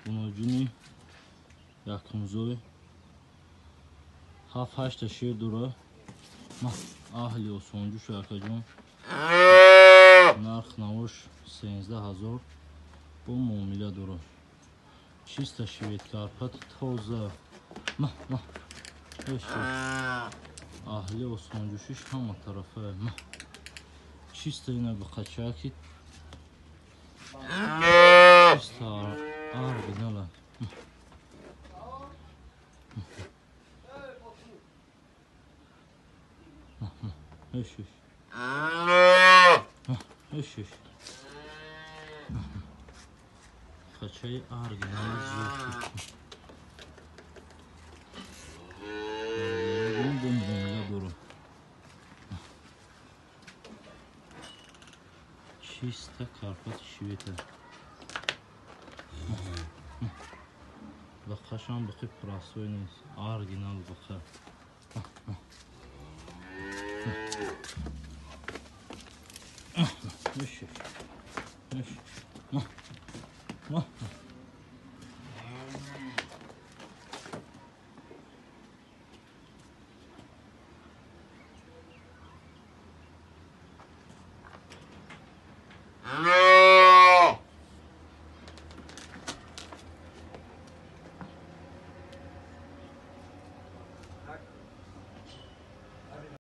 Буноҷуни якумзой 7-8 шир дора. Аҳли осонҷӯш акаҷон. Нарх навош 13 000 бо муомила дора. Чиста швед, карпат тоза. Ма ма. Аҳли осонҷӯшиш ҳама тарафа. Чиста ина бақачаки. Чиста оригинала. Эш эш. Эш эш. Қачаи оригинали зӯрки. Бо муомила дорам. Чиста карпати швета. Бақашам бақи простой нест. Оригинал бақа. Эш эш. Эш.